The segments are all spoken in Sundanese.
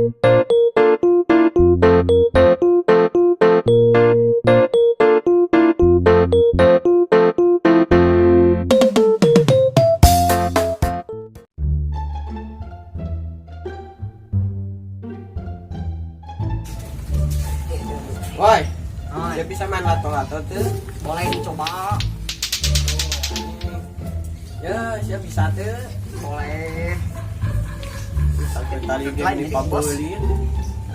Woi, Oh, dia bisa main lato-lato tuh. Boleh dicoba. Ya, siap bisa tuh. Boleh. Sakit tali game Lain di jadi, bos. pabulin.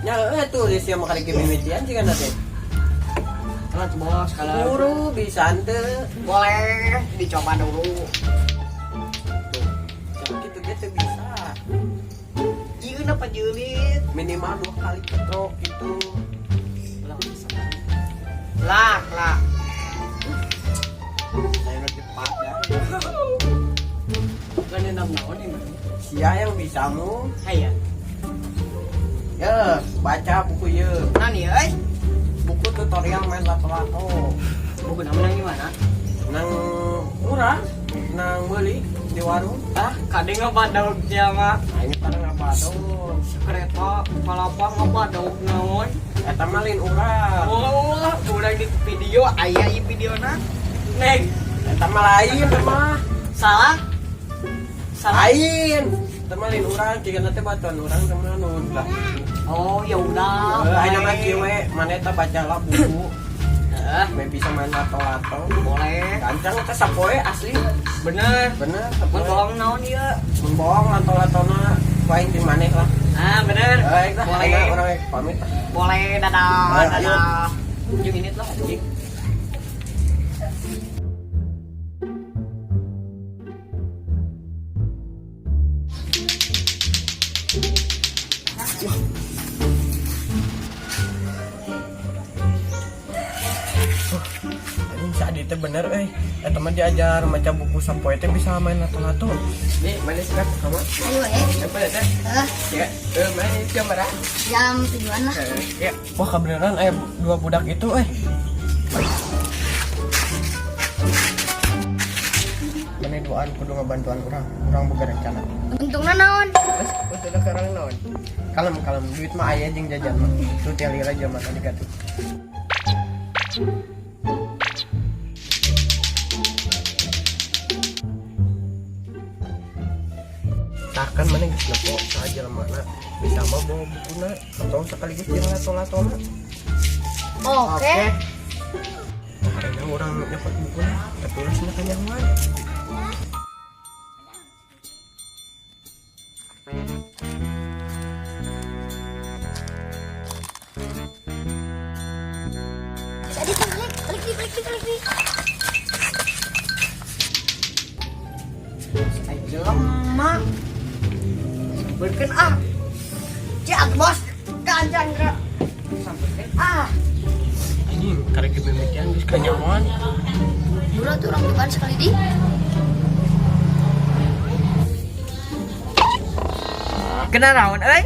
Ya, tuh dia siap kali game mimitian sih kan teh. Kalau bos, kalau Buru bisa tuh. Boleh dicoba dulu. Tuh, jangan gitu gitu bisa. Iya, apa julid? Minimal 2 kali ketrok gitu. Lah, bisa. Lah, lah. Saya udah cepat ya. Kan enam naon ini. Sia yang bisa mu. Hayya. Ya, baca buku ye. Nah nih, euy. Buku tutorial main lato-lato. Buku nama nang gimana? Nang murah, nang beli di warung. Ah, kadang ngabadog dia mah. Nah, ini pada ngabadog. Kereta palapa ngabadog naon? Eta mah lain urang. Oh, udah di video aya ieu videona. Neng, Eta mah lain eta mah. Salah. Salah. Lain. Eta mah lain urang, jigana teh batuan urang teh mah nu lah. Oh, ya udah. Heuh, ayeuna mah kieu we, maneh teh bacalah buku. Heeh, Meh bisa main lato-lato. Boleh. Gancang teh sapoe asli. Bener. Bener, Mun sapoe. bohong naon ieu? Mun bohong lato-latona ku aing jeung maneh lah. Ah, bener. Baik lah, Boleh. ayeuna urang rek pamit lah. Boleh, dadah, Ayo, ayo. Dadah. Jeung ini lah anjing. Anjing si Adi teh bener euy. Eta mah diajar maca buku sapoe teh bisa main lato-lato. Nih, mana sih kamu? Ayo, eh. Apa ya teh? Eh, Ya, mana jam berapa? Jam 7-an lah. Ya. Wah, kebenaran 2 budak itu euy. Mana duaan kudu ngabantuan urang. Urang boga rencana. Untungna naon? Terus untungna ke urang naon? Kalem kalem duit mah aya jeung jajan mah. Tuh tiap lira zaman tadi gatuh. Takkan mana geus nepo saha jelema na bisa mah bawa bukuna atau sekaligus jeung lato-latona. Oke. Nah, ayeuna urang nyokot bukuna, tertulisna kanyahoan. Jadi balik, balik, balik, balik, balik. Ay, jelema. Berkeun ah. Cek bos, kanjang gerak. Sampeurkeun ah. Anjing, karek mimitian geus kanyahoan. Udah tuh orang depan sekali di. Kena naon euy?